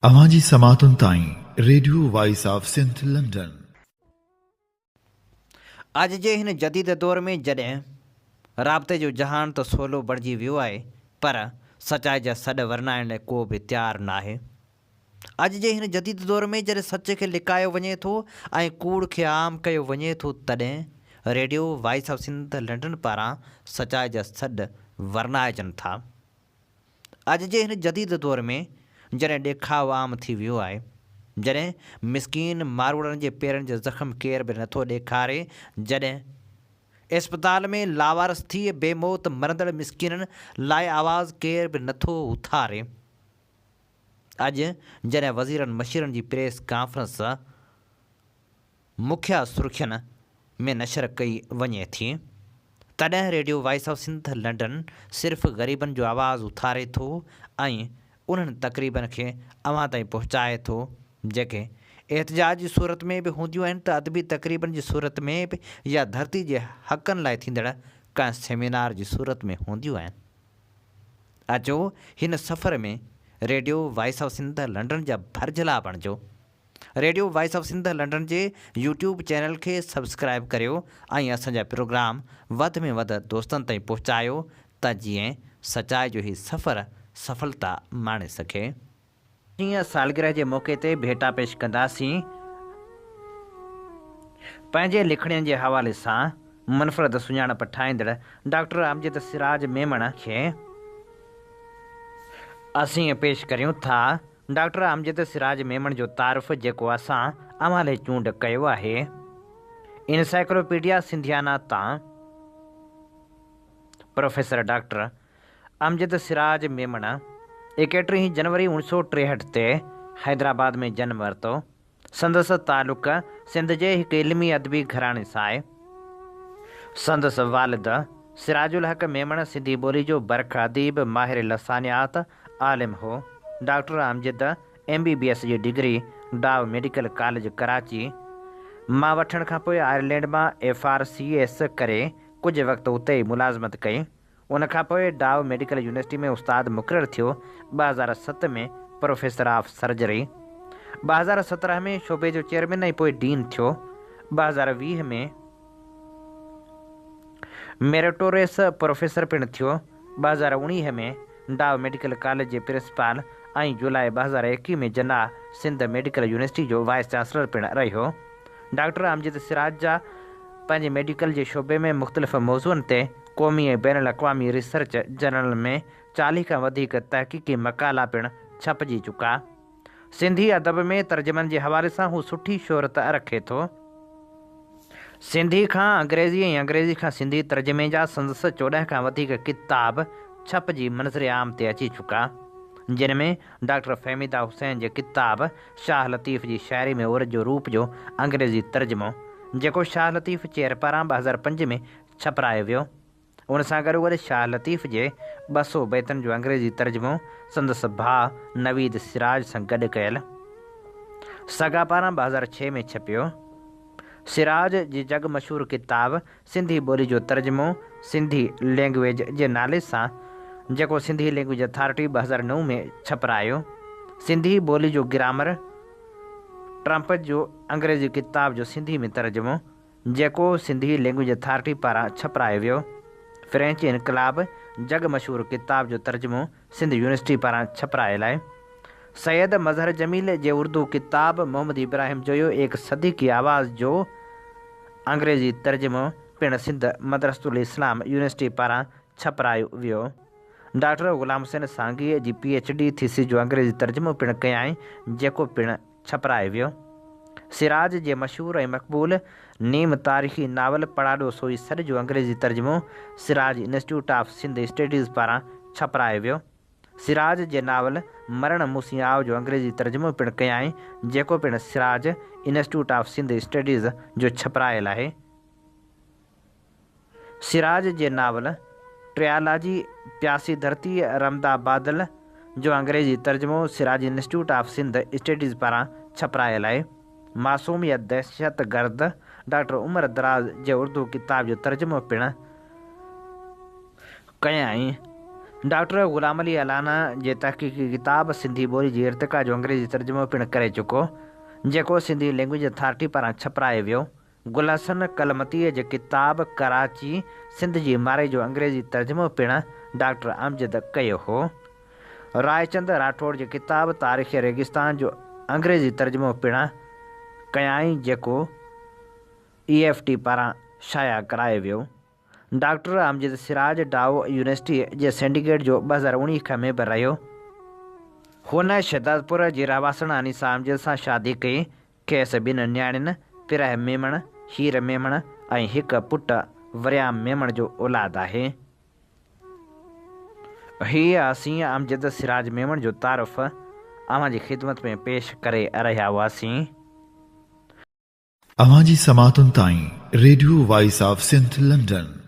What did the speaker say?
اوهان جي سماعتن تائين radio voice of Sindh London. اڄ جي هن جديد دور ۾ جڏهن رابطي جو جهان ته سولو بڻجي ويو آهي پر سچائي جا سڏ ورنائڻ لاء ڪو به تيار ناهي. اڄ جي هن جديد دور ۾ جڏهن سچ کي لڪايو وڃي ٿو ۽ ڪوڙ کي عام ڪيو وڃي ٿو تڏهن radio voice of Sindh London پاران سچائي جا سڏ ورنائجن ٿا. اڄ جي هن جديد دور ۾ جڏهن ڏيکاء عام ٿي ويو آهي، جڏهن مسڪين ماروئڙن جي پيرن جا زخم ڪير به نٿو ڏيکاري، جڏهن اسپتال ۾ لاوارث ٿي بي موت مرندڙ مسڪينن لاء آواز ڪير به نٿو اٿاري، اڄ جڏهن وزيرن مشيرن جي پريس ڪانفرنس مکيه سرخين ۾ نشر ڪئي وڃي ٿي، تڏهن radio voice of Sindh London صرف غريبن جو آواز اٿاري ٿو ۽ انهن تقريبن کي اوهان تائين پهچائي ٿو، جيڪي احتجاج جي صورت ۾ به هونديون آهن ته ادبي تقريبن جي صورت ۾ به يا ڌرتي جي حقن لاء ٿيندڙ ڪنهن سيمينار جي صورت ۾ هونديون آهن. اچو هن سفر ۾ radio voice of Sindh London جا ڀرجهلا بڻجو. Radio voice of Sindh London جي يوٽيوب چينل کي سبسڪرائيب ڪريو ۽ اسان جا پروگرام وڌ ۾ وڌ دوستن تائين پهچايو ته جيئن سچائي جو هي سفر سڦلتا ماڻي سگهي. ٽين سالگرهه جي موقعي تي ڀيٽا پيش ڪنداسين. پنهنجي لکڻين جي حوالي سان منفرد سڃاڻپ ٺاهيندڙ ڊاڪٽر امجد سراج ميمڻ کي اسين پيش ڪريون ٿا. ڊاڪٽر امجد سراج ميمڻ جو تعارف جيڪو اسان اوهان لئي چونڊ ڪيو آهي انسائيڪلوپيڊيا سنڌيانا تان پروفيسر ڊاڪٽر امجد سراج ميمڻ ايڪٽيهين جنوري اوڻيھ سؤ ٽيهٺ تي حيدرآباد ۾ جنم ورتو. سندس تعلق سنڌ جي هڪ علمي ادبي گهراڻي سان آهي. سندس والد سراج الحق ميمڻ سنڌي ٻولي جو برک اديب، ماهر لسانيات، عالم هو. Doctor Amjad M B B S جي degree Dow medical college Karachi مان وٺڻ کانپوء آئرلينڊ مان ايف آر سي ايس ڪري ڪجهه وقت اتي ئي ملازمت ڪئي. ان کانپوء ڊائو ميڊيڪل يونيورسٽي ۾ استاد مقرر ٿيو، 2007 ۾ پروفيسر آف سرجري، 2017 ۾ شعبي جو چيئرمين ۽ پوء ڊين ٿيو، 2020 ۾ ميريٽوريس پروفيسر پڻ ٿيو، 2019 ۾ ڊائو ميڊيڪل ڪاليج جي پرنسپال ۽ جولاء 2021 ۾ جناح سنڌ ميڊيڪل يونيورسٽي جو وائيس چانسلر پڻ رهيو. ڊاڪٽر امجد سراج جا پنهنجي ميڊيڪل جي شعبي ۾ مختلف موضوعن تي قومي ۽ بين الاقوامي ريسرچ جرنلن ۾ 40 کان وڌيڪ تحقيقي مقالا پڻ ڇپجي چڪا. سنڌي ادب ۾ ترجمن جي حوالي سان هو سٺي شهرت رکي ٿو. سنڌي کان انگريزي ۽ انگريزي کان سنڌي ترجمي جا سندس 14 کان وڌيڪ ڪتاب ڇپجي منظر عام تي اچي چڪا، جن ۾ ڊاڪٽر فهميده حسين جي ڪتاب شاهه لطيف جي شاعري ۾ عورت جو روپ جو انگريزي ترجمو، جيڪو شاهه لطيف چيئر پاران 2005 ۾ ڇپرايو ويو. ان سان گڏوگڏ شاهه لطيف جي 200 بيتن جو انگريزي ترجمو سندس ڀاء نويد سراج سان گڏ ڪيل سگا پاران 2006 ۾ ڇپيو. سراج جي جڳ مشهور ڪتاب سنڌي ٻولي جو ترجمو سنڌي لينگويج جي نالي سان جيڪو سنڌي لينگويج اٿارٽي 2009 ۾ ڇپرايو. سنڌي ٻولي جو گرامر ٽرمپ جو انگريزي ڪتاب جو سنڌي ۾ ترجمو جيڪو سنڌي لينگويج اٿارٽي پاران ڇپرايو ويو. فرينچ انقلاب جڳ مشهور ڪتاب جو ترجمو سنڌ يونيورسٽي پاران ڇپرايل آهي. سيد مظهر جميل جي اردو ڪتاب محمد ابراهيم جويو ايڪ صدي ڪي آواز جو انگريزي ترجمو پڻ سنڌ مدرسة الاسلام يونيورسٽي پاران ڇپرايو ويو. ڊاڪٽر غلام حسين سانگيء جي پي ايڇ ڊي ٿيسز جو انگريزي ترجمو پڻ ڪيائين جيڪو پڻ ڇپرايو ويو. سراج جي مشهور ۽ مقبول نيم تاريخي ناول پڙاڏو سوئي سڏ جو انگريزي ترجمو Siraj institute of Sindh studies پاران ڇپرايو ويو. سراج جي ناول مرڻ مون سين آء جو انگريزي ترجمو پڻ ڪيائين جيڪو پڻ Siraj institute of Sindh studies جو ڇپرايل آهي. سراج جي ناول ٽريالاجي پياسي ڌرتي رمدا بادل جو انگريزي ترجمو Siraj institute of Sindh studies پاران ڇپرايل آهي. معصوم يا دهشت گرد ڊاڪٽر عمر دراز جي اردو ڪتاب جو ترجمو پڻ ڪيائين. ڊاڪٽر غلام علي الانا جي تحقيقي ڪتاب سنڌي ٻولي جي ارتقا جو انگريزي ترجمو پڻ ڪري چڪو، جيڪو سنڌي لينگويج اٿارٽي پاران ڇپرايو ويو. گل حسن ڪلمتيء جي ڪتاب ڪراچي سنڌ جي مارئي جو انگريزي ترجمو پڻ ڊاڪٽر امجد ڪيو هو. رائچند راٺوڙ جي ڪتاب تاريخ ريگستان جو انگريزي ترجمو پڻ ڪيائين جيڪو اي ايف ٽي پاران شايع ڪرايو ويو. ڊاڪٽر امجد سراج ڊائو يونيورسٽيء جي سنڊيڪيٽ جو 2019 کان ميمبر رهيو. هن شهدادپور جي رهواسڻ انيسا امجد سان شادي ڪئي. کيس ٻن نياڻين، پرهه ميمڻ، هير ميمڻ ۽ هڪ پٽ وريام ميمڻ جو اولاد آهي. هي اسين امجد سراج ميمڻ جو تعارف اوهان جي خدمت ۾ پيش ڪري رهيا هئاسين. اوهان جي سماعتن تائين radio voice of Sindh London.